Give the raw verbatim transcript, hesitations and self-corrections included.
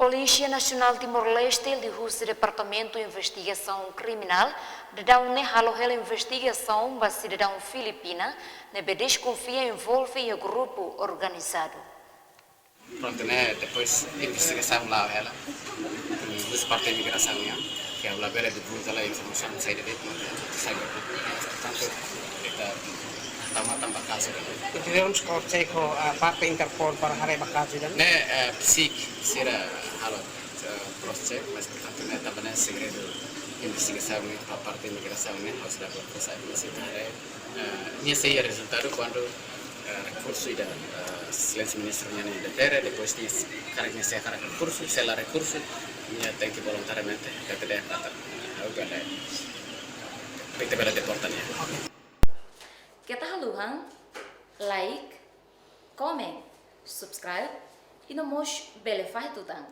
Polísia Nasionál Timor-Leste liuhusi Departamentu Investigasaun Kriminál daudaun ne'e halo hela investigasaun ba sidadaun Filipina ne'ebé deskonfia envolve iha grupu organizadu. Prontu, ne'e depois investigasaun la'o hela. Husi parte imigrasaun nian, ke ha'u labele divulga hela informasaun saida de'it, maibé sai ba grupu. Portantu, ita tau matan ba kazu ida-ne'e. Entaun, ita sei ho, ah, parte Interpol para haree ba kazu ida-ne'e? Ne'e, eh, SIC sira halo, eh, cross check, mas portantu ne'e tanba ne'e segredu investigasaun ne'e, ba parte imigrasaun ne'e, ha'u sei la bele fó sai, mas ita haree, eh, nia sei iha rezultadu kuandu, eh, rekursu ida, eh, Exelénsia Ministru nian nia refere, depois nia s-, karik nia sei hakarak rekursu, se la rekursu, nia tenke voluntariamente, P T D F ata, eh, ha'u bele, ita bele deporta nia. Keta haluha like, comment, subscribe, i no mós bele fahe tutan.